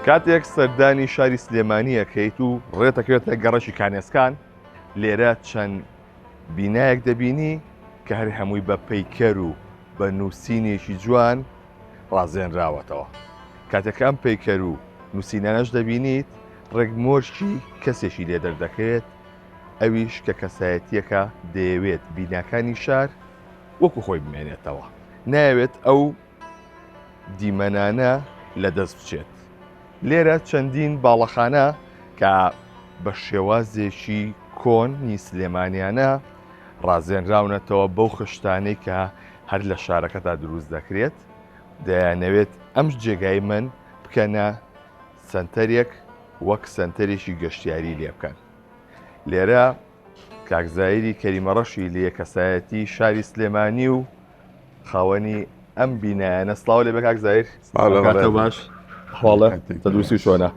کاتێک سەردانی شاری سلێمانی ئەکەیت و ڕێتەکەوێتە گەڕەکی کانێسکان، لێرە چەند بینایەک دەبینی کە هەر هەمووی بە پەیکەر و بە نووسینێکی جوان ڕازێنراوەتەوە. کاتێک ئەم پەیکەر و نووسینانەش دەبینیت، ڕێک مۆرکی کەسێکی لێ دەردەکەوێت، ئەویش کە کەسایەتییەکە دەیەوێت بیناکانی شار وەکو خۆی بمێنێتەوە، نایەوێت ئەو دیمەنانە لەدەست بچێت. لێرە چەندین باڵەخانە کە بە شێوازێکی کۆنی سلێمانیانە ڕازێنراونەتەوە بەو خشتانەی کە هەر لە شارەکەدا دروست دەکرێت، دەیانەوێت ئەم جێگای من بکەنە سەنتەرێک وەک سەنتەرێکی گەشتیاری لێ بکەن. لێرە کاک زایری کەریمەڕەشی لێ کەسایەتی شاری سلێمانی و خاوەنی ئەم بینایانە سڵاو لێ بە کاک زایر کاتە باش حواڵە تەندروستی چۆنە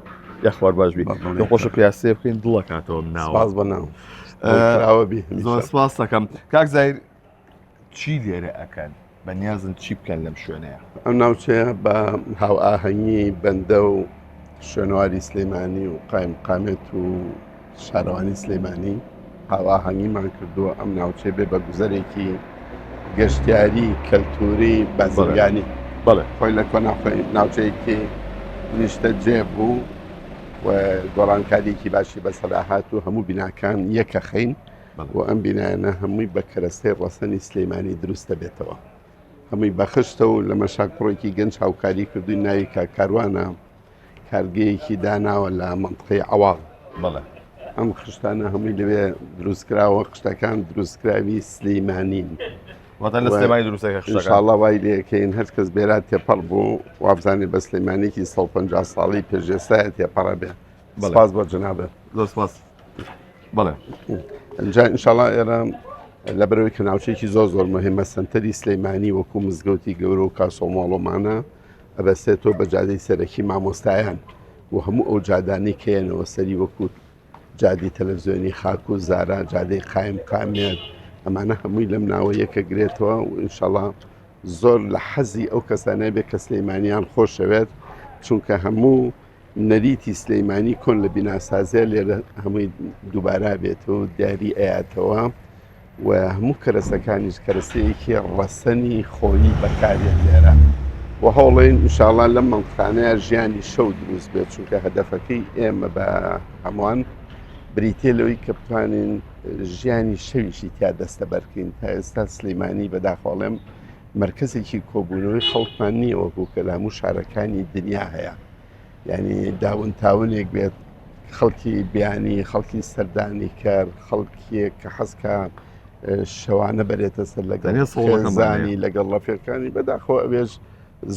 یاخوار باش بی خۆشە پیاسێ بکەین دڵە کاتەوە ناواز بە ناو زۆر سپاس دەکەم کاک زایر چی لێرە ئەکەن بەنیازن چی بکەن لەم شوێنەیە؟ ئەم ناوچەیە بە هاوئاهەنگی بەندە و شوێنەواری سلێمانی و قایمقامێت و شارەوانی سلێمانی هاوئاهەنگیمان کردووە ئەم ناوچەیە بێ بە گوزەرێکی گەشتیاری کەلتوری بازرگانی بەڵێ خۆی لە کۆناخۆی ناوچەیەکی نیشتەجێ بوو و گۆڕانکاریەکی باشی بەسەرا هات و هەموو بیناکان یەکەخەین و ئەم بینایانە هەمووی بە کەرەستەی ڕەسەنی سلەیمانی دروست دەبێتەوە هەمووی بەخشتە و لە مەشاک کوڕێکی گەنج هاوکاری کردووی ناوی کاک کاروانە کارگەیەکی داناوە لە مەنتقەی عەواڵ. بەڵێ. ئەم خشتانە هەمووی لەوێ دروستکراوە خشتەکان دروستکراوی سلیمانین. واتە لە سلێمانی دروستەکە خشتەکان. ئینشاڵڵا وای لێکەین هەر کەس بێرا تێپەڕ بوو وابزانێ بە سلێمانێکی 150 ساڵی پێشێستایە تێپەڕە بێ. سپاس بۆ جەنابت. زۆر سپاس. بەڵێ. ئینجا ئینشاڵڵا ئێرە لەبەرەوەی کە ناوچەیەکی زۆر زۆر مهمە سەنتەری سلەیمانی وەکو مزگەوتی گەورە و کاسۆماڵۆمانە ئەبەستێتەوە بە جادەی سەرەکی مامۆستایان و هەموو ئەو جادانەی کە یەنەوە سەری وەکو جادی تەلەڤزیۆنی خاک و زارا جادەی قایم قامێت ئەمانە هەمووی لەم ناوە یەکە گرێتەوە و ئینشەڵا زۆر لە حەزی ئەو کەسانە بێ کە سلەیمانیان خۆشەوێت چونکە هەموو نەریتی سلەیمانی کۆن لە بیناسازیە لێرە هەمووی دووبارە بێتەوە و دیاری ئەیاتەوە و هەموو کەرەسەکانیش کەرەسەیەکی ڕەسەنی خۆیی بەکارێت لێرە و هەوڵین ئینشاڵا لەم مەنتقانەیە ژیانی شەو دروست بێت چونکە هەدەفەکەی ئێمە بە هەمووان بریتە لەوەی کە بتوانین ژیانی شەویشی تیا دەستەبەرکەین تا ئێستا سلەیمانی بەداخۆڵێم مەرکەزێکی کۆبوونەوەی خەڵکمان نییە وەکو کە لە هەموو شارەکانی دنیا هەیە یعنی داون تاونێک بێت خەڵکی بیانی خەڵکی سەردانی کەر خەڵکیەک کە حەزکە شەوانە بەرێتە سەر لەگەڵ خێزانی لەگەڵ ڕەفیقانی بەداخۆ ئەوێش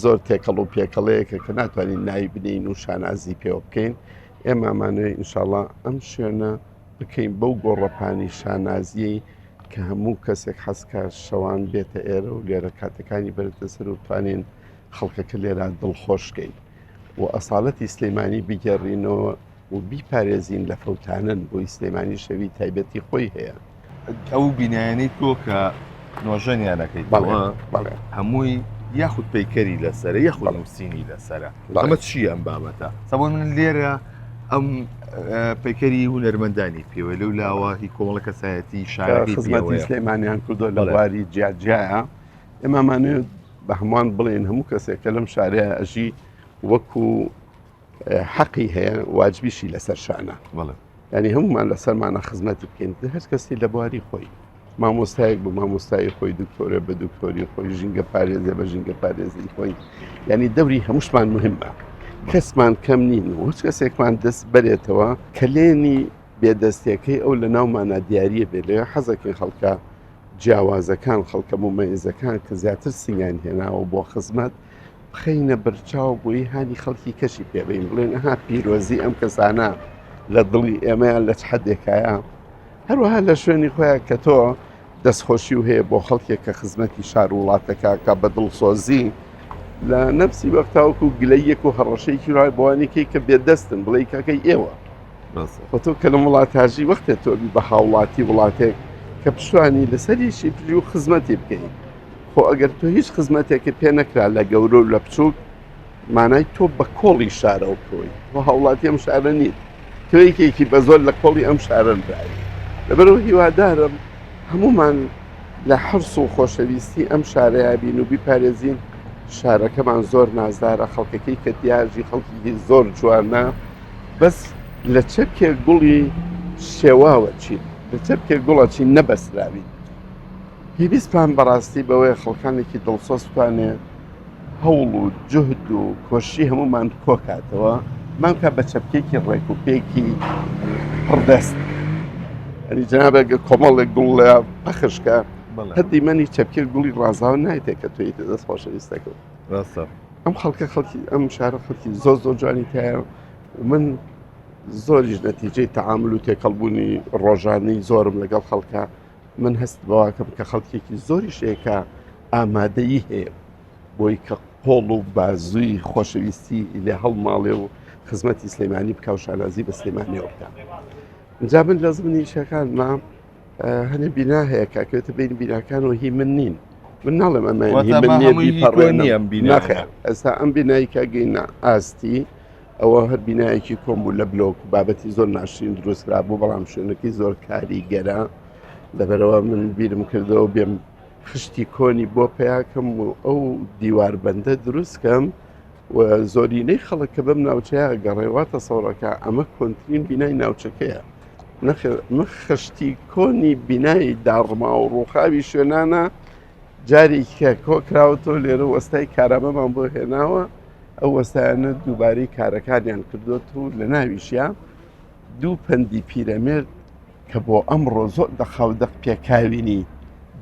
زۆر تێکەڵ و پێکەڵەیەکە کە ناتوانین ناوی بنین و شانازی پێوە بکەین ئێمامانەوەی ئینشاءڵا ئەم شوێنە بکەین بەو گۆڕەپانی شانازیەی کە هەموو کەسێک حەزکە شەوان بێتە ئێرە و لێرە کاتەکانی بەرێتە سەر و بتوانین خەڵکەکە لێرە دڵخۆشکەین و ئەساڵەتی سلەیمانی بگێڕینەوە و بیپارێزین لە فەوتانن بۆی سلێمانی شەوی تایبەتی خۆی هەیە. ئەو بینایانەی تۆ کە نۆژەنیانەکەیتەوە هەمووی یاخود پەیکەری لەسەرە یاخود نووسینی لەسەرە ئەمە چی ئەم بابەتە سەبۆن من لێرە ئەم پەیکەری هونەرمەندانی پێوە لەو لاوە هی کۆمەڵە کەسایەتی شارەکەی خزمەتی سلێمانیان کردو لە بواری جیاجیایە ئێمەمانێت بە هەمووان بڵێن هەموو کەسێک کە لەم شارەیە ئەژی وەکو حەقی هەیە واجبیشی لەسەر شانە ینی هەمومان لەسەرمانە خزمەتی بکەین هەر کەسی لە بواری خۆی مامۆستایەک بە مامۆستایی خۆی دکتۆرە بە دکتۆری خۆی ژینگە پارێزێ بە ژینگە پارێزی خۆی ینی دەوری هەمووشمان مهمە کەسمان کەم نین و هیچ کەسێکمان دەست بەرێتەوە کەلێنی بێدەستیەکەی ئەو لە ناومانە دیاریە بێ لەوێ حەزەکەین خەڵکە جیاوازەکان خەڵکە مومەیزەکان کە زیاتر سنگیان هێناوە بۆ خزمەت بخەینە بەرچاو بۆی هانی خەڵکی کەشی پێبین بڵێن ئەها پیرۆزی ئەم کەسانە لە دڵی ئێمەیان لە چ حدێکایە هەروەها لە شوێنی خۆیان کە تۆ دەستخۆشی و هەیە بۆ خەڵکێک کە خزمەتی شار و وڵاتەکە کە بە دڵسۆزی لە نەفسی وەختاوەکو گلەیەک و هەڕەشەیەکی ڕای بۆوانێکی کە بێدەستن بڵێ کاکەی ئێوە خۆ تۆ کە لەم وڵاتاژی وەختێ تۆ بی بە هاوڵاتی وڵاتێک کە پشتوانی لەسەریشی بژی و خزمەتی بکەیت خۆ ئەگەر تۆ هیچ خزمەتێکت پێ نەکرا لە گەورە و لە بچووک. مانای تۆ بە کۆڵی شارەوە بکەویت تۆ هاوڵاتی ئەم شارە نیت تۆ یەکێکی بە زۆر لە کۆڵی ئەم شارەن براوی لەبەرەوە هیوادارم هەمومان لە حرس و خۆشەویستی ئەم شارەیە بین و بیپارێزین شارەکەمان زۆر نازدارە خەڵکەکەی کە دیاژی خەڵکی زۆر جوانە بەس لە چەپکێک گوڵی شێواوە چین لە چەپکێک گوڵە چین نەبەستراوین پێویستمان بەڕاستی بەوەیە خەڵکانێکی دڵسۆز بتوانێ هەوڵ و جهد و کۆششی هەمومان کۆکاتەوە مامکە بە چەپکێکی ڕێک و پێکی پڕدەست ئەنی جنابێک کۆمەڵێک گوڵ لە پەخشکە هەر دیمەنی چەپکێک گوڵی ڕازاوە نایتێ کە تویتە دەست خۆشەویستەکە ڕاستە ئەم خەڵکە خەڵکی ئەم شارە خەڵکی زۆر زۆر جوانی تایە و من زۆریش نەتیجەی تەعامل و تێکەڵبوونی ڕۆژانەی زۆرم لەگەڵ خەڵکە من هەست بەواکەم کە خەڵکێکی زۆریش هەیە کە ئامادەیی هەیە بۆی کە قۆڵ و بازووی خۆشەویستی لێ هەڵماڵێ و خزمەتی سلەیمانی بکە و شانازی بە سلەیمانیەوە بکە جا من لە زمنی شەکانما هەنێ بینا هەیە کاکەوێتە بین بیناکان و هی من نین من ناڵێم ئەمە هی من نییە بیپەڕێنم ناخێر ئێستا ئەم بینایی کە گەینە ئاستی ئەوە هەر بینایەکی کۆن بوو لە بلۆک و بابەتی زۆر ناشرین دروستکرا بوو بەڵام شوێنەکەی زۆر کاریگەرە لەبەرەوە من بیرم کردەوە بێم خشتی کۆنی بۆ پیاکەم و ئەو دیواربەندە دروستکەم و زۆرینەی خەڵک کە بەم ناوچەیە گەڕێ وا تەسەوڕەکە ئەمە کۆنترین بینای ناوچەکەیە نەخێر ئەمە خشتی کۆنی بینای داڕما و ڕووخاوی شوێنانە جارێکە کۆکراوەتەوە لێرە وەستای کارامەمان بۆ هێناوە ئەو وەستایانە دووبارەی کارەکانیان کردووەت و لە ناویشیا دوو پەندی پیرەمێرد کە بۆ ئەمڕۆ زۆر دەقاو دەق پێکاوینی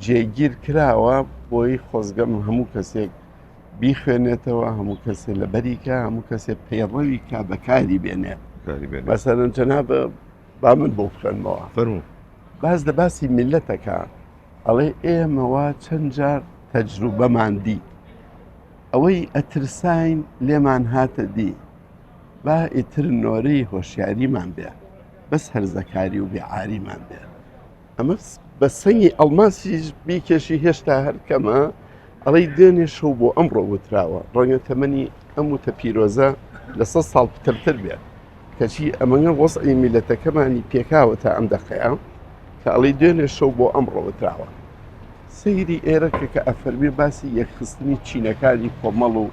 جێگیر کراوە بۆی خۆزگەم هەموو کەسێک بیخوێنێتەوە هەموو کەسێ لەبەریکە هەموو کەسێ پەیڕەوی کا بەکاری بێنێ مەسەرەن جەنابە با من بۆ بخوێنمەوە فەرموو باس لە باسی میلەتەکە ئەڵێ ئێمەوە چەند جار تەجروبەمان دی ئەوەی ئەترساین لێمان هاتە دی با ئیتر نۆرەی هۆشیاریمان بێ بەس هەرزەکاری و بێعاریمان بێ ئەمە بە سەنگی ئەڵماسیش بیکێشی هێشتا هەر کەمە ئەڵەی دوێنێ شەو بۆ ئەمڕۆ وتراوە ڕەنگە تەمەنی ئەم وتە پیرۆزە لە سە ساڵ پترتر بێت کەچی ئەمەگە وەزعی میلەتەکەمانی پێکاوە تا ئەم دەقەیە کە ئەڵی دوێنێ شەو بۆ ئەمڕۆ وتراوە سەیری ئێرە کە کە ئەفەرمێ باسی یەکخستنی چینەکانی کۆمەڵ و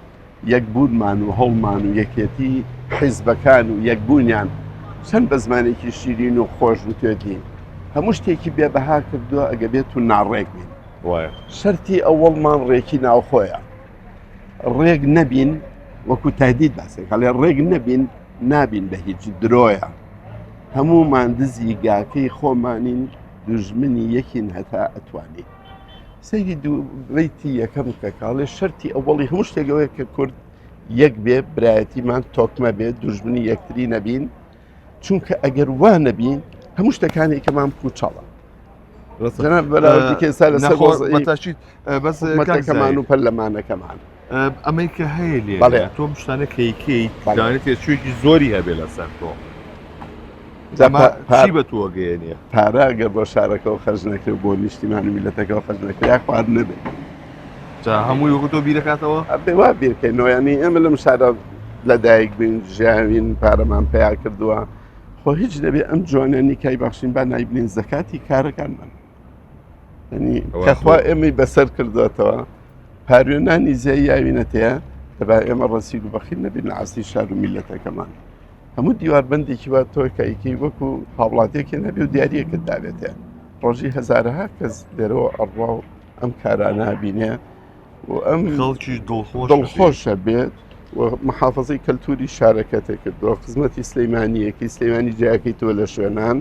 یەکبوونمان و هەوڵمان و یەکێتی حیزبەکان و یەکبوونیان چەند بە زمانێکی شیرین و خۆش وتێتی هەموو شتێکی بێبەها کردووە ئەگە بێت و ناڕێک بین وایە شەرتی ئەوەڵمان ڕێکی ناوخۆیە ڕێک نەبین وەکو تهدید باسێک هەڵێ ڕێک نەبین نابین بە هیچ درۆیە هەموومان دزی گاکەی خۆمانین دوژمنی یەکین هەتا ئەتوانین سەیری دوو بەیتی یەکەم کە کاڵێ شەرتی ئەوەڵی هەموو شتێکەوەیە کە کورد یەک بێ برایەتیمان تۆکمە بێت دوژمنی یەکتری نەبین چونکە ئەگەر وا نەبین هەموو شتەکانی کەمان پوچەڵە بەس و پەرلەمانەکەمان ئەمەی کە هەیە لێ بەڵێ تۆ شتانە کەیکەی دانێت تێچوویەکی زۆری هەبێ لەسەر تۆ چی بە تۆ گەیەنێ پارە گەر بۆ شارەکەەوە خەرج نەکرێت بۆ نیشتیمان و میلەتەکەەوە خەرج نەکرێت یا خوارد نەبێت جا هەمووی وەکو تۆ بیرەکاتەوە ئەبێ وا بیرکەینەوە ینی ئێمە لەم شارە لەدایک بین ژیاوین پارەمان پیا کردووە خۆ هیچ نەبێ ئەم جوانە نیکای بەخشین با نایبنین زەکاتی کارەکانمان ینی کەخوا ئێمەی بەسەر کردوێتەوە پاروێنانی زیای یاوینەتەیە دەبا ئێمە ڕەسید و بەخیل نەبین لە ئاستی شار و میلەتەکەمان هەموو دیواربەندێکی وا تۆ کایکی وەکو هاوڵاتیەکی نەبێ و دیارەکەت دابێتێ ڕۆژی هەزارەها کەس لێرەوە ئەڕوا و ئەم کارانە بینێ و ئەم خەڵکیش دڵخۆش دڵخۆشە بێت و محافظەی کەلتوری شارەکەتە کردووە خزمەتی سلەیمانیەکی سلەیمانی جیاکەی تۆ لە شوێنان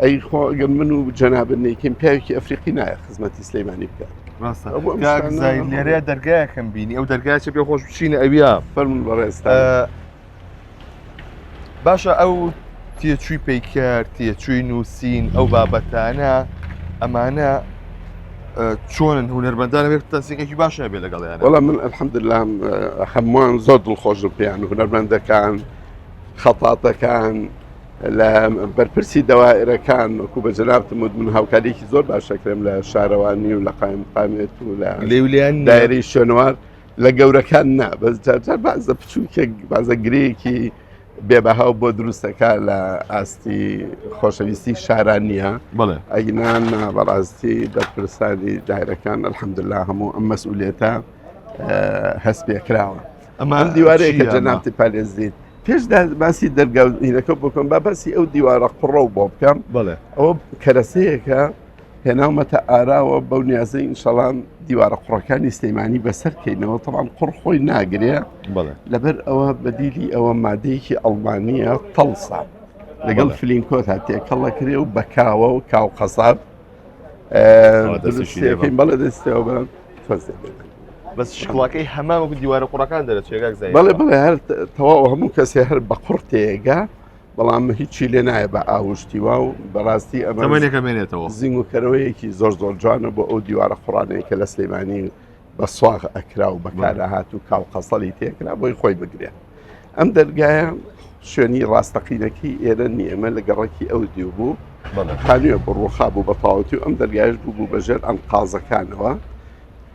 ئەی خۆ ئەگەر من و جەنابت نەیکەین پیاوێکی ئەفریقی نایە خزمەتی سلەیمانی بکات ڕاستە کاک زاهیر لێرەیە دەرگایەکم بینی ئەو دەرگایە چ پێ خۆش بچینە ئەویا فەرمون بەڕێزتان باشە ئەو تێچووی پەیکەر تێچووی نووسین ئەو بابەتانە ئەمانە چۆنن هونەرمەندان بێت تەنسیقێکی باش هەبێ لەگەڵیان وەڵا من الحمدلله هەمووان زۆر دڵخۆشم پێیان هونەرمەندەکان خەتاتەکان لە بەرپرسی دەوائرەکان وەکو بە جەنابتم وت من هاوکاریەکی زۆر باش دەکرێم لە شارەوانی و لە قایمقامێت و لە لێولیان دایرەی شوێنەوار. لە گەورەکان نا بەس جارجار بازە بچووکێک بازە گرەیەکی بێبەها و بۆ دروستەکە لە ئاستی خۆشەویستی شاران نییە بەڵێ ئەگینان بەڕاستی بەرپرسانی دایرەکان الحەمدلله هەموو ئەم مەسئولێتە هەست پێکراوە ئەمە ئەم دیوارەیە کە چییە ئەمە؟ جەنابتی پارێزدیت پێش باسی دەرگا و هینەکە بکەم با باسی ئەو دیوارە قوڕە و بۆ بکەم بەڵێ ئەوە کەرەسەیەکە هێناومەتە ئاراوە بەو نیازەی ئینشەڵام دیوارە قوڕەکانی سلەیمانی بەسەر کەینەوە تەوان قوڕ خۆی ناگرێ لەبەر ئەوە بەدیلی ئەوە مادەیەکی ئەڵمانیە تەڵسا لەگەڵ فلینکۆتا تێکەڵەکرێ و بەکاوە و کاو قەساب بەڵێ دەستەوە بە بەس شکڵەکەی هەمان وەکو دیوارە قوڕەکان دەرەچێت بەڵێ بڵێ هەر تەواو هەموو کەسێ هەر بە قوڕ تێگا بەڵام هیچی لێ نایە بە ئاوشتی وا و بەڕاستی ئەمە تەمەنێکە مێنێتەوە زینگ و کەرەوەیەکی زۆر زۆر جوانە بۆ ئەو دیوارە قڕانەیە کە لە سلەیمانی بە سواغ ئەکرا و بەکارەهات و کاو قەسەڵی تێکرا بۆی خۆی بگرێ ئەم دەرگایە شوێنی ڕاستەقینەکەی ئێرە نییە ئەمە لە گەڕەکی ئەو دیو بوو خانوویە بۆ ڕوخا بوو بە تەواوەتی و ئەم دەرگایش بوو بوو بەژێر ئەنقازەکانەوە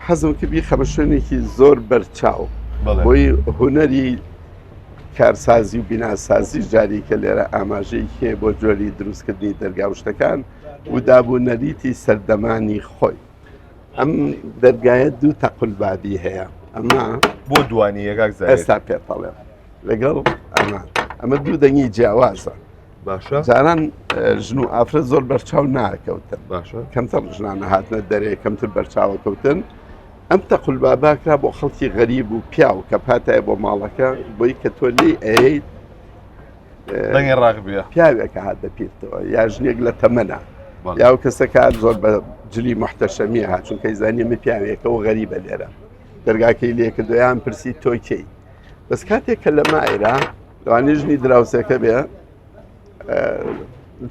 حەزم کرد بیخەمە شوێنێکی زۆر بەرچاو بۆی هونەری کارسازی و بیناسازی جاری کە لێرە ئاماژەی هەیە بۆ جۆری دروستکردنی دەرگا و شتەکان و دابوو نەریتی سەردەمانی خۆی ئەم دەرگایە دوو تەقلبابی هەیە ئەمە بۆ دوانی یەکاک ئێستا پێتەڵێم لەگەڵ ئەمە ئەمە دوو دەنگی جیاوازە باشە جاران ژن و ئافرەت زۆر بەرچاو ناکەوتن باشە کەمتر ژنانە هاتنە دەرێ کەمتر بەرچاوە کەوتن ئەم تەقلبابا کرا بۆ خەڵکی غەریب و پیاو کە پاتای بۆ ماڵەکە بۆی کە تۆ لی ئەیت دەنگی ڕاق بێ پیاوێکە هاتە پیرتەوە یا ژنێک لە تەمەنە یا و کەسەکە زۆر بە جلی محتەشەمی هات چونکە زانانی من پیاوێکە و غەریبە لێرە دەرگاکەی لێکردویان پرسی تۆ کەی بەس کاتێک کە لە مایرا لەوانەیە ژنی دراوسێکە بێ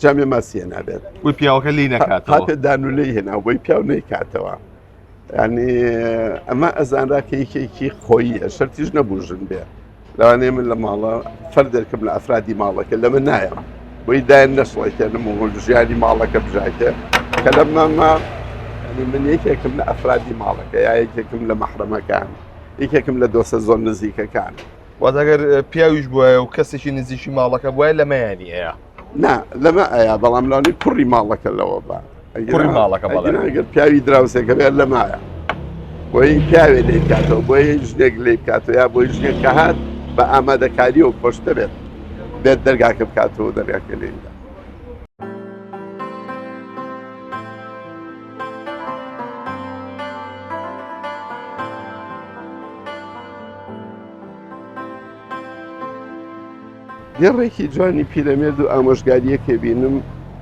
جامێ ماسیە نابێت بۆی پیاوەکە لی نەکات هاتە دانولەی هێنا بۆی پیاو نەیکاتەوە ینی ئەمە ئەزانرا کە یەکێکی خۆییە شەرتیش نەبوو ژن بێ لەوانەیە من لە ماڵە فەردێکم لە ئەفرادی ماڵەکە لەمە نایەم بۆی دایان نەشڵێکێنم و ژیانی ماڵەکە بژاکێ کە لەم ماما من یەکێکم لە ئەفرادی ماڵەکە یا یەکێکم لە مەحرەمەکان یەکێکم لە دۆسە زۆر نزیکەکان واتە ئەگەر پیاویش بواە و کەسێکی نزیکی ماڵەکە بواە لەمەیانی ئەیە نا لەمە ئەیا بەڵام لانی کوڕی ماڵەکە لەوە بە کوڕی ماڵەکە بەڵێ ئەگەر پیاوی دراوسێکە بێت لەمایە بۆی پیاوێ لێ بکاتەوە بۆی ژنێک لێ بکاتەوە یا بۆی ژنێک کە هات بە ئامادەکاری و پۆشتە بێت بێت دەرگاکە بکاتەوە دەرگاکە لێدا دێڕێکی جوانی پیرەمێرد و ئامۆژگارییەکێ بینم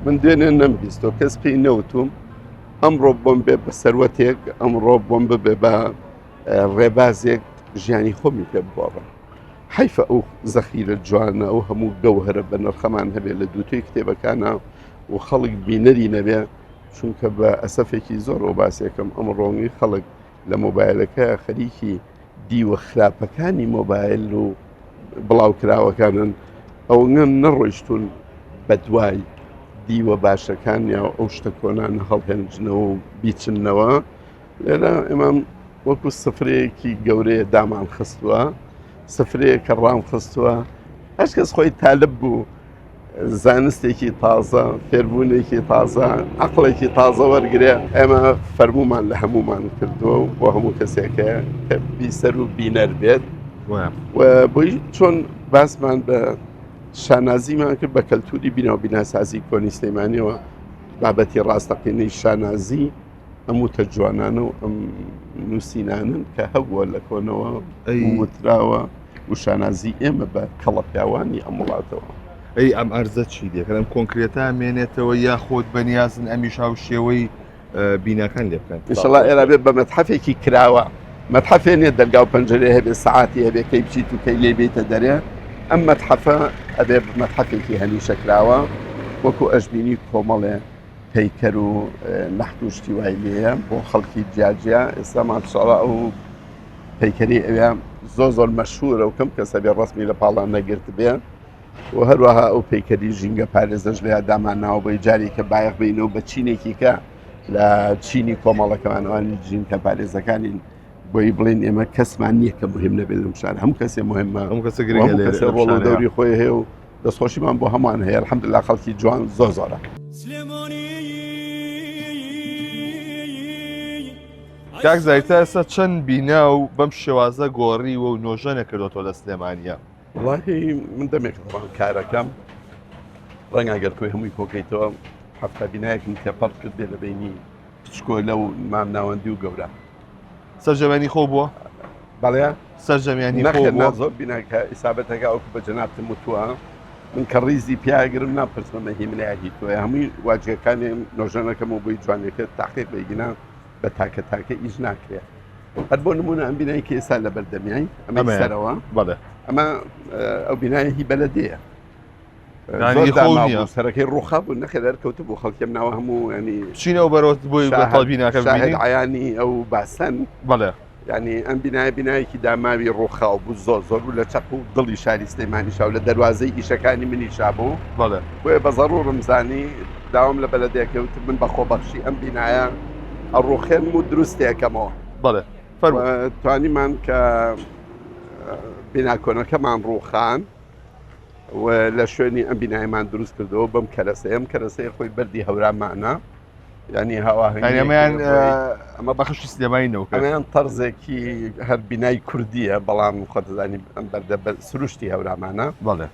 من دوێنێ نەمبیستۆ کەس پێی نەوتوم ئەمڕۆ بۆم بێ بە سەروەتێک ئەمڕۆ بۆم ببێ بە ڕێبازێک ژیانی خۆمی پێ بگۆڕم حیفە ئەو زەخیرە جوانە ئەو هەموو گەوهرە بە نرخەمان هەبێ لە دووتوی کتێبەکانە و خەڵک بینەری نەبێ چونکە بە ئەسەفێکی زۆر ئەو باسێکم ئەمڕۆنی خەڵک لە مۆبایلەکە خەریکی دیوە خراپەکانی مۆبایل و بڵاوکراوەکانن ئەوەنگە نەڕۆیشتون بەدوای دیوە باشەکان یا ئەو شتە کۆنان هەڵهێنجنەوە و بیچنەوە لێرە ئێمە وەکو سفرەیەکی گەورەیە دامان خستووە سفرەیە کە ڕام خستووە هەش کەس خۆی تالب بوو زانستێکی تازە، فێربوونێکی تازە، عەقڵێکی تازە وەرگرێ، ئێمە فەرموومان لە هەموومان کردووە و بۆ هەموو کەسێکە کە بیسەر و بینەر بێت و بۆی چۆن باسمان بە شانازیمان کرد بە کەلتوری بینا و بیناسازی کۆنی سلێمانیەوە بابەتی ڕاستەقینەی شانازی ئەم وتە جوانانە و ئەم نووسینانن کە هەبووە لە کۆنەوە وتراوە و شانازی ئێمە بە کەڵە پیاوانی ئەم وڵاتەوە. ئەی ئەم ئەرزە چی دێکەن ئەم کۆنکرێتە مێنێتەوە یا خۆت بەنیازن ئەمیش هاو شێوەی بیناکان لێ بکەن ئینشەڵا ئێرە بێت بە مەتحەفێکی کراوە مەتحەفێ نیە دەرگا و پەنجەرەی هەبێ سەعاتی هەبێ کەی بچیت و کەی لێ بێیتە دەرێ ئەم مەتحەفە ئەبێ بە مەتحەفێکی هەمیشە کراوە وەکو ئەشبینی کۆمەڵێ پەیکەر و نەحت و شتی وای لێیە بۆ خەڵکی جیاجیا ئێستا ماشاءاللە ئەو پەیکەری ئەوێ زۆر زۆر مەشهورە و کەم کەسە بێ ڕەسمی لە پاڵان نەگرت بێ و هەروەها ئەو پەیکەری ژینگە پارێزەش لە یادامان ناوە بۆی جارێک کە بایەخ بینەوە بە چینێکی کە لە چینی کۆمەڵەکەمانەوانی ژینگە پارێزەکانین. بۆی بڵێن ئێمە کەسمان نییە کە مهم نەبێت لەم شار هەموو کەسێ مهمە هەموو کەسە گرنگە هەموو لێرە کەسێ لەم ڕۆڵ و شارەیە. دەوری خۆی هەیە و دەستخۆشیمان بۆ هەمووان هەیە الحمدلله خەڵکی جوان زۆر زۆرە. کاک زاهیر تا ئێستا چەند بینا و بەم شێوازە گۆڕیوە و نۆژەنە کردۆتەوە لە سلێمانیە؟ وەڵاهی من دەمێکە دەڵام کارەکەم ڕەنگە گەر تۆی هەمووی کۆکەیتەوە هەفتا بینایەکم تێپەڕ کرد بێ لە بینی بچکۆلە و مامناوەندی و گەورە. سەرجەمیانی خۆ بووە؟ بەڵێ سەرجەمیانی خۆ نەخێر نا بووە؟ زۆر بیناکە ئیسابەتەکە ئەوکو بە جەنابتم وتووە من کە ڕیزی پیاگرم ناپرسمە مە هی منە یا هی تۆیە هەمووی واجهەکانی نۆژەنەکەم و بۆی جوانیەکە تاقیق بەیگینا بە تاکە تاکە ئیش ناکرێ هەر بۆ نمونە ئەم بینای کە ئێستا لە بەردەمیای ئەمە ئەمەیە. سەرەوە بەڵێ ئەمە ئەو بینایە هی بەلەدەیە یانی زۆر خۆو داما نییە. بوو سەرەکەی ڕووخا بوو نەخێر هەر کەوتبوو خەڵکی ئەم ناوە هەموو ینی چینەوە بەرەوە بۆی شاهد- بەتاڵ بیناکە شاهد ببینین عیانی ئەو باسەن بەڵێ یعنی ئەم بینایە بینایەکی داماوی ڕووخاو بوو زۆر زۆر بوو لە چەق و دڵی شاری سلێمانی شاو لە دەروازەی ئیشەکانی منی شا بوو بەڵێ بۆیە بە زەڕوڕم زانی داوام لە بەلەدێکە وتم من بە خۆبەخشی ئەم بینایە ئەڕوخێنم و دروستێکەمەوە بەڵێ فەرموو و توانیمان کە بینا کۆنەکەمان ڕووخان و لە شوێنی ئەم بینایەمان دروست کردەوە بەم کەرەسەیە ئەم کەرەسەیە خۆی بەردی هەورامانە ینی هاواهەنگی یعنی ئەمەیان ئەمە بەخشی سلێمانی نەوکە ئەمەیان تەرزێکی هەر بینای کوردیە بەڵام خۆتەزانی ئەم بەردە بە سروشتی هەورامانە بەڵێ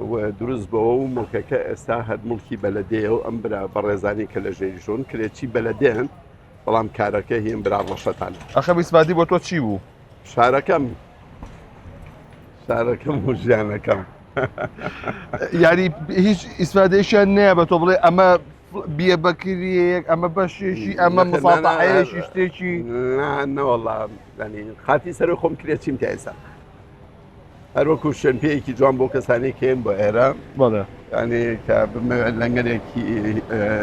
و دروست بەوە و مڵکەکە ئێستا هەر مڵکی بەلەدەیە و ئەم برا بەڕێزانی کە لە ژێریشون کرێچی بەلەدێن بەڵام کارەکە هی ئەم برا ڕەشەتان. ئەخە ئیسفادی بۆ تۆ چی بوو؟ شارەکەم شارەکەم و ژیانەکەم. یاری هیچ ئیسفادەیشیان نەیە بە تۆ بڵێ ئەمە بیە بەکریەیەک ئەمە بەشێکی ئەمە مساڵحەیەکی شتێکی نەوەڵا ینی خاتی سەر خۆم کرێچیم تا ئێستا هەروەکو شوێن پێیەکی جوان بۆ کەسانی کێن بۆ ئێرە بەڵێ ینی کە بمەوێت لەنگەرێکی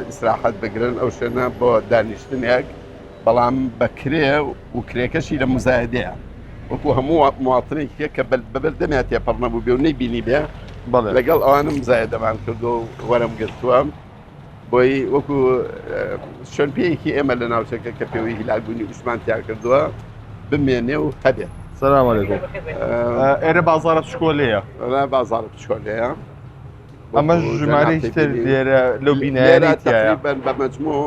ئیسراحەت بگرن ئەو شوێنە بۆ دانیشتنێک بەڵام بەکرێ و کرێکەشی لە مزایدەیە وەکو هەموو مواطنێکی کە بەبەر دەمیا تێپەڕ نەبوو بێ و نەیبینی بێ بەڵێ لەگەڵ ئەوانم مزایدەمان کردو و وەرم گرتووە بۆی وەکو شوێن پێیەکی ئێمە لە ناوچەکە کە پێوەی هیلاکبوونی ئوشمان تیا کردووە بمێنێ و هەبێت. سلام علیکم ئێرە بازاڕە بچکۆلەیە ئێرە بازاڕە بچکۆلەیە ئەمە ژمارەی تر لێرە لەو بینایانەی تیایە تقریبا بە مەجموع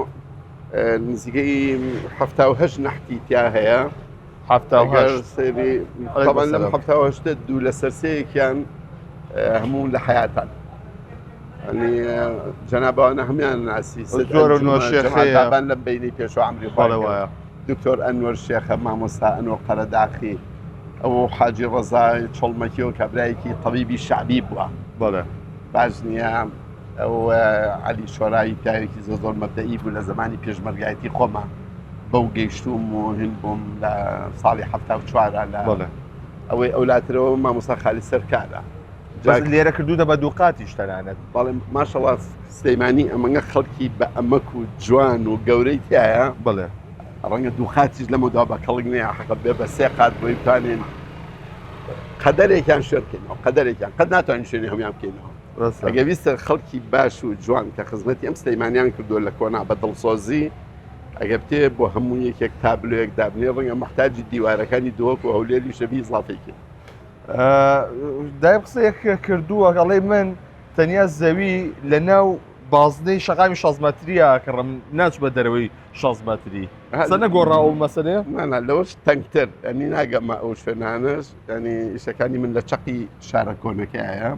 نزیکەی 78 نەحتی تیا هەیە 78 سێری طبعا لەم 78 دوو لەسەر سێیەکیان هەموو لە حیاتان ینی جەنابەوانە هەموان ناسی زۆر نۆشێخەیە بابان لەم بینی پێشوە عەمری بەڵێ وایە دکتۆر ئەنوەر شێخە مامۆستا ئەنوەر قەرەداخی ئەو حاجی ڕەزای چڵمەکی و کابرایەکی تەبیبی شەعبی بووە بەڵێ باش نییە ئەو عەلی شۆرایی پیاوێکی زۆر زۆر مەبدەئی بوو لە زمانی پێشمەرگایەتی خۆمە بەو گەیشتوم و هین بووم لە ساڵی 74 لە بەڵێ ئەوەی ئەولاترەوە مامۆستا خالی سەرکارە بەس لێرە کردوونە بە دووقاتیش تەنانەت. بەڵێ ماشەڵا سلەیمانی ئەمەنگە خەڵکی بە ئەمەک و جوان و گەورەی تایە بەڵێ ڕەنگە دووقاتیش لەمەدا بە کەڵک نییە حەقە بێ بە سێ قات بۆی بتوانین قەدەرێکیان شوێن بکەینەوە قەدەرێکیان قەت ناتوانین شوێنی هەمویان بکەینەوە ئەگە ویستە خەڵکی باش و جوان کە خزمەتی ئەم سلەیمانیان کردووە لە کۆنا بە دڵسۆزی ئەگە بتێ بۆ هەموو یەکێک تابلۆیەک دابنێ ڕەنگە محتاجی دیوارەکانی دهۆک و هەولێری شەبی زڵافێکی دایم قسەیەک کردووە ئەڵێ من تەنیا زەوی لە ناو بازنەی شەقامی 6 مەتریە کڕم ناچمە دەرەوەی 6 مەتری قسە نەگۆڕا ئەو مەسەلەیە نانا لەوەش تەنگتر ئەنی ناگەمە ئەو شوێنانەش ینی ئیشەکانی من لە چەقی شارە کۆنەکەیە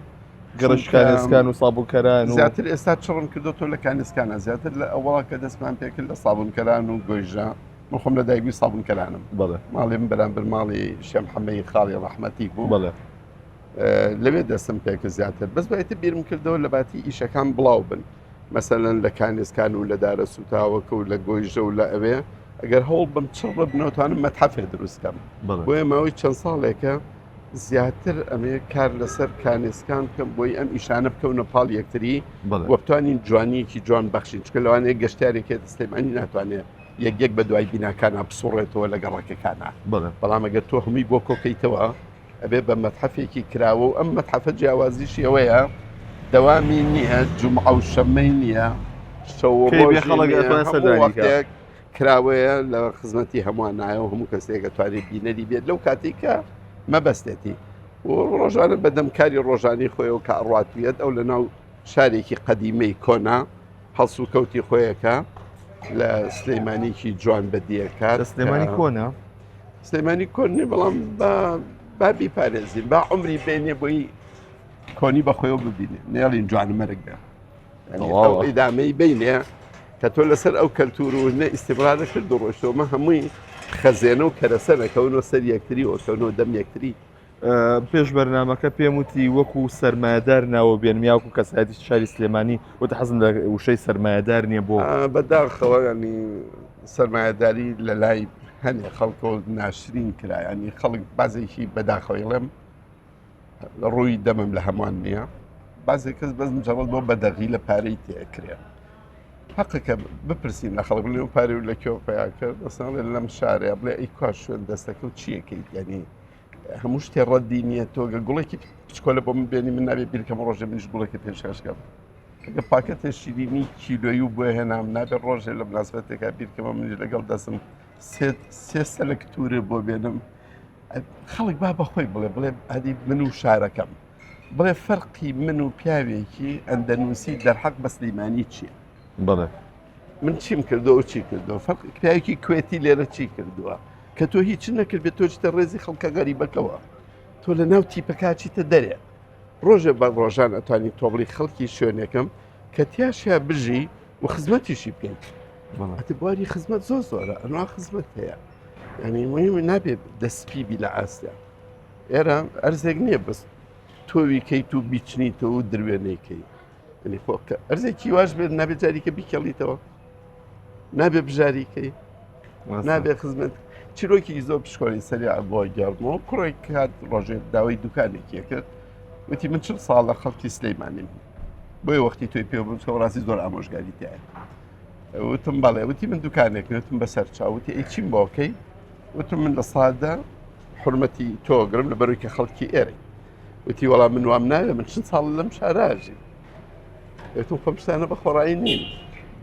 گەڕش کانێسکان و سابوونکەران و زیاتر ئێستا چڕم کردو تۆ لە کانێسکانە زیاتر لە ئەوەڵا کە دەستمان پێکرد لە سابوونکەران و گۆیژە من خۆم لە دایکبووی سابوونکەرانم بەڵێ ماڵی من بەرامبەر ماڵی شێ محەممەی خاڵی ڕەحمەتی بوو بەڵێ لەوێ دەستم پێکرد زیاتر بەس دوایتر بیرم کردەوە لە باتی ئیشەکان بڵاو بن مەسەلەن لە کانێسکان و لە دارە سوتاوەکە و لە گۆیژە و لە ئەوێ ئەگەر هەوڵ بم چڕ ببنەوە توانم مەتحەفێ دروست کەم بەڵێ بۆیە ماوەی چەند ساڵێکە زیاتر ئەمێ کار لەسەر کانێسکان بکەم بۆی ئەم ئیشانە بکەونە پاڵ یەکتری بەڵێ و بتوانین جوانیەکی جوان بەخشین چونکە لەوانەیە گەشتیارێک سلێمانی ناتوانێت یەک یەک بە دوای بیناکانا بسوڕێتەوە لە گەڕەکەکانا بەڵام ئەگەر تۆ هەمووی بۆ کۆکەیتەوە ئەبێ بە مەتحەفێکی کراوە و ئەم مەتحەفە جیاوازیشی ئەوەیە دەوامی نییە جومعە و شەممەی نییە شەو و کەی بێ ڕۆژی خەڵک نییە ئەتوانێت هەموو سەردانی کە. وەختێک. کراوەیە لە خزمەتی هەمووان نایە و هەموو کەسێک ئەتوانێت بینەری بێت لەو کاتێک کە مەبەستێتی و ڕۆژانە بەدەم کاری ڕۆژانی خۆیەوە کە ئەڕاتویەت ئەو لە ناو شارێکی قەدیمەی کۆنا هەڵس و کەوتی خۆیەکە لە سلەیمانیکی جوان بەدیەکە لە سلێمانی کۆنە سلێمانی کۆن نیە بەڵام با با بیپارێزین با عمری بێنێ بۆی کۆنی بەخۆیەوە ببینێ نێڵین جوان مەرگ بێ ئیدامەی بینێ کە تۆ لەسەر ئەو کەلتور و نە ئیسیمرارە کرد و ڕۆشتەوەمە هەمووی خەزێنە و کەرەسە نەکەونەوە سەر یەکتری وەکەونەوە دەم یەکتری پێش بەرنمەکە پێم وتی وەکو سەرمایەدار ناوە بێنم یاکو کەسایەتی شاری سلێمانی وتە حەزم لە وشەی سەرمایەدار نییە بۆ بەداخەوە ینی سەرمایەداری لە لای هەنێ خەڵکەوە ناشرین کرا ینی خەڵک بازێکی بەداخەوەی ڵێم لە ڕووی دەمم لە هەمووان نییە بازێک کەس بەس مجرد بۆ بەدەغی لە پارەی تێکرێ حەقەکە بپرسین لە خەڵک بڵێ و پارەی و لە کوێ پیا کرد مەسەڵێ لەم شارەیە بڵێ ئەی کوا شوێن دەستەکە و چیەکەیت یعنی هەموو شتێ ڕەدی نییە تۆ گە گوڵێکی بچکۆلە بۆ من بێنی من نابێ بیرکەم ڕۆژێ منیش گوڵێکی پێشکەشکەم ئەگە پاکەتێ شیرینی کیلۆیی و بۆ هێنام نابێ ڕۆژێ لە مناسبەتێکا بیرکەمە منیش لەگەڵ دەستم سێ سەلک تورە بۆ بێنم خەڵک با بەخۆی بڵێ بڵێ ئەدی من و شارەکەم بڵێ فەرقی من و پیاوێکی ئەندەنووسی دەرحەق بە سلیمانی چییە؟ بەڵێ من چیم کردو و چی کردو فەرق پیاوێکی کوێتی لێرە چی کردووە کە تۆ هیچ نەکرد بێت تۆ چیتە ڕێزی خەڵکە غەریبەکەوە تۆ لە ناو تیپەکە چیتە دەرێ ڕۆژێ بە ڕۆژان ئەتوانی تۆبڵی خەڵکی شوێنێکم کە تیاشیا بژی و خزمەتیشی بکەیت ئەتە بواری خزمەت زۆر زۆرە ئەنوا خزمەت هەیە ینی مهم نابێت دەسپی بی لە ئاستیا ئێرە ئەرزێک نییە بەس تۆوی کەیت و بیچنیتەوە و دروێنەیکەی ینی خۆ کە ئەرزێکی واش بێت نابێت جاریکە بیکەڵیتەوە نابێ بژاریکەی نابێ خزمەت چیرۆکی زۆر پشکۆلی سەری بۆ گەڕمەوە کوڕێک کات ڕۆژێک داوای دوکانێکی کرد وتی من چل ساڵە خەڵکی سلەیمانیم بۆیە وەختی تۆی پێ بووم چۆ ڕاستی زۆر ئامۆژگاری تایە وتم بەڵێ وتی من دوکانێک وتم بەسەر چاوتی ئەی چیم بۆکەی وتم من لە سادا حرمەتی تۆ گرم لە بەروی کە خەڵکی ئێرەی وتی وەڵام من وام ناوێ من چند ساڵ لەم شاراژی وتم خۆم شتانە بە خۆڕایی نین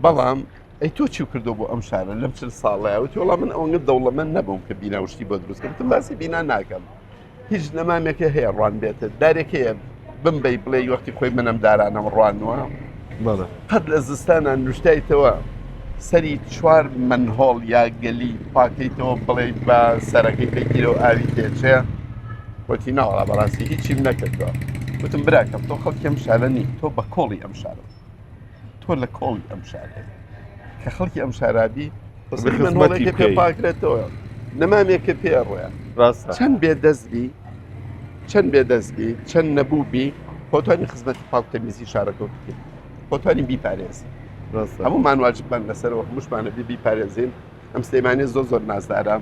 بەڵام ئەی تۆ چی کردو بۆ ئەم شارە لەم چل ساڵەیە وتی وەڵام من ئەوەنگە دەوڵەمەند نەبووم کە بینا وشتی بۆ دروست کەم وتم باسی بینا ناکەم هیچ نەمامێکە هەیە ڕوان بێتە دارێک هەیە بمبەی بڵێ وەختی خۆی منم دارانەم ڕوانوە قەت لە زستانە نوشتایتەوە سەری چوار منهۆڵ یا گەلی پاکەیتەوە بڵێ بە سەرەکەی بگیرە و ئاوی تێچێ وتی ناوەڵا بەڕاستی هیچیم نەکردووە وتم براکەم تۆ خەڵکی ئەم شارە نی تۆ بە کۆڵی ئەم شارە تۆ لە کۆڵی ئەم شارە کە خەڵکی ئەم شارابی خزمەتی پێ پاکرێتەوە نەمامێکە پێ ڕۆیە ڕاستە چەند بێ دەست بی چەند بێ دەست بی چەند نەبوو بی خۆتوانی خزمەتی پاک تەمیزی شارەکە بکەیت خۆتوانی بیپارێزی ڕاستە هەمومان واجبمان لەسەرەوە هەمووشمانە بی بیپارێزین ئەم سلێمانی زۆر زۆر نازدارە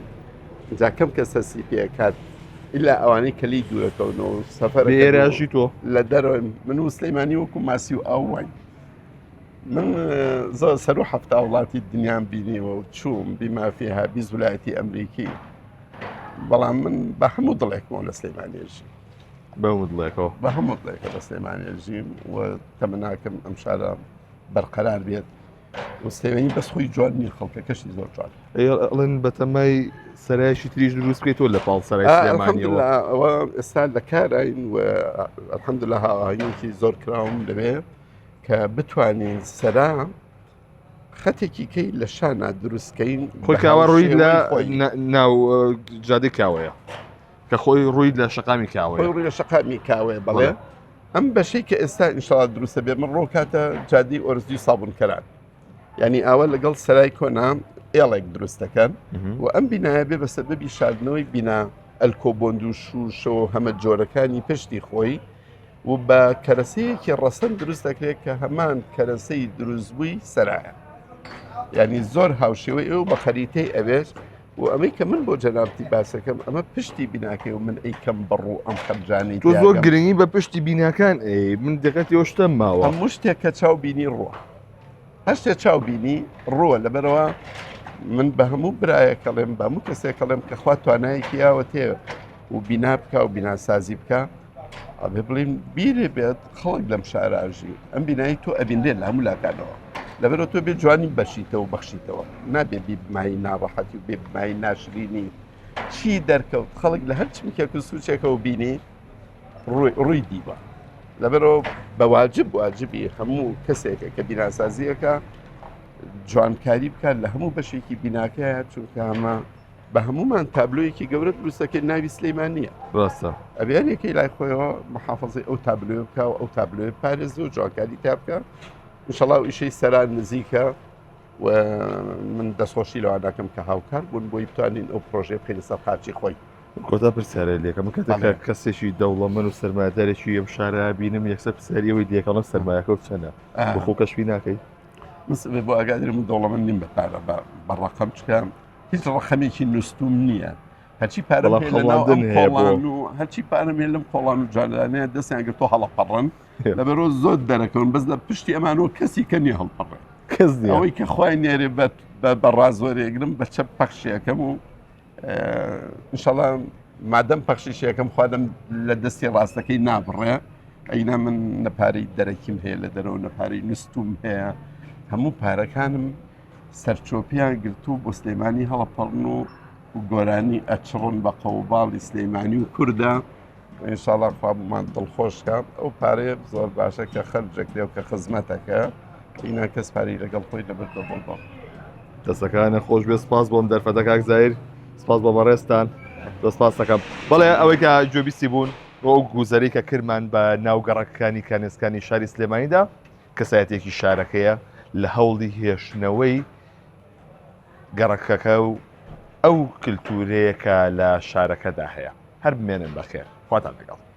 جا کەم کەس هەستی پێکات ئیلا ئەوانەی کە لێی دوورەکەونەوە سەفەر لێرەژی تۆ لە دەرەوە من و سلەیمانی وەکو ماسی و ئاو واین من زۆر سەر و هەفتا وڵاتی دنیام بینیوە و چووم بیمافیها 20 ولایەتی ئەمریکی بەڵام من بە هەموو دڵێکمەوە لە سلەیمانیژی بە هەموو دڵێکەوە بە هەموو دڵێکە لە سلێمانیژیم و تەمەناکەم ئەم شارە بەرقەرار بێت و سلێمانی بەس خۆی جوان نیە خەڵکەکەشی زۆر جوان ئەڵێن بەتەمای سەرایشی تریش دروست بکەیتەوە لە پاڵ سەرای سلێمانیەوە ئەوە ئێستا لە کاراین و الحمدلله هاوئاهەنگێکی زۆر کراوم لەوێ کە بتوانین سەرا خەتێکی کەی لە شانا دروستکەین خۆی کاوە ڕووی لە ناو جادەی کاوەیە کە خۆی ڕووی لە شەقامی کاوەیە خۆی ڕووی لە شەقامی کاوەیە بەڵێ ئەم بەشەی کە ئێستا ئینشاڵا دروستە بێ من ڕۆکاتە جادەی ئۆرزی سابونکەران یعنی ئاوە لەگەڵ سەرای کۆنا ئێڵێک دروست دەکەن و ئەم بینایە بێ بە سەبەبی شاردنەوەی بینا ئەلکۆبۆند و شوشە و هەمە جۆرەکانی پشتی خۆی و بە کەرەسەیەکی ڕەسەن دروست دەکرێت کە هەمان کەرەسەی دروستبووی سەرایە یعنی زۆر هاوشێوەی ئەو بە خەریتەی ئەوێش و ئەمەی کە من بۆ جەنابتی باسەکەم ئەمە پشتی بیناکەی و من ئەیکەم بەڕوو ئەم خەرجانەی تۆ زۆر گرنگی بە پشتی بیناکان ئەی من دقەتی ئەو شتەم ماوە هەموو شتێک کە چاو بینی ڕووە هەر شتێ چاو بینی ڕووە لەبەرەوە من بە هەموو برایەکەڵێم بە هەموو کەسێکەڵێم کە خوا توانایەکی یاوە تێ و بینا بکە و بیناسازی بکە ئەبێ بڵین بیرێ بێت خەڵک لەم شاراژی ئەم بینایی تۆ ئەبینرێت لە هەموو لاکانەوە. لەبەرەوە تۆ بێ جوانی بەشیتەوە بەخشیتەوە نابێ بیبمایی ناڕەحەتی و بێبمایی ناشرینی چی دەرکەوت خەڵک لە هەر چمکێک و سوچێکەوە بینی ڕووی دیوە لەبەرەوە بە واجب واجبی هەموو کەسێکە کە بیناسازیەکە جوانکاری بکات لە هەموو بەشێکی بیناکەیە چونکە ئەمە بە هەمومان تابلۆیەکی گەورە دروستەکەی ناوی سلەیمان نییە ڕاستە ئەبیانێکی لای خۆیەوە محافظی ئەو تابلۆ بکە و ئەو تابلۆی پارێز و جوانکاری تا بکە انشاءاللە ئەو ئیشەی سەران نزیکە و من دەستخۆشی لەوان دەکەم کە هاوکار بوون بۆی بتوانین ئەو پرۆژەیە بخەینە سەر قاچی خۆی. کۆتا پرسیارە لێکەم من کاتێک کە کەسێکی دەوڵەمەند و سەرمایەدارێکی ئەم شارە بینم یەکسەر پرسیاری ئەوەی لێکەڵم سەرمایەکە و چەنە بۆ خۆ کەشفی ناکەی من بۆ ئاگادرم من دەوڵەمەند نیم بە پارە بە ڕقم چکە هیچ ڕقەمێکی نووسوم نییە هەرچی پارە کۆڵان و هەرچی پارەم هەیە لەم کۆڵان و جادانەیە دەستیان گرتۆ هەڵەپەڕن لەبەرەوە زۆر دەرەکەون بەس لە پشتی ئەمانەوە کەسی کە نیە هەڵپەڕێ کەس ئەوەی کە خخوای نێرێ بە ڕازۆرێگرم بە چەپ پەخشیەکەم و انشاءاللە مادەم پەخشیشیەکەم خوادەم لە دەستی ڕاستەکەی نابڕێ ئەینا من نەپارەی دەرەکیم هەیە لە دەرەوە نەپارەی نوستوم هەیە هەموو پارەکانم سەرچۆپیان گرتوو بۆ سلێمانی هەڵەپەڕن و گۆرانی ئەچڕن بە قەوباڵی سلێمانی و کووردە ئینشاڵا خوا بمان دڵخۆش کا ئەو پارەیە زۆر باشە کە خەرجەکرێ و کە خزمەتەکە ئینا کەس پارەی لەگەڵ خۆی نەبردە بۆ بۆ دەستەکانە خۆش بێ سپاس بۆم دەرفەتە کاک زایر سپاس بۆ بەڕێزتان زۆر سپاس دەکەم بەڵێ ئەوەی کە گوێبیستی بوون بۆ ئەو گوزەری کە کرمان بە ناو گەڕەکەکانی کانێسکانی شاری سلێمانیدا کەسایەتێکی شارەکەیە لە هەوڵی هێشتنەوەی گەڕەکەکە و ئەو کللتورەیە کە لە شارەکەدا هەیە هەر بمێنن بەخێر خواتان لەگەڵ.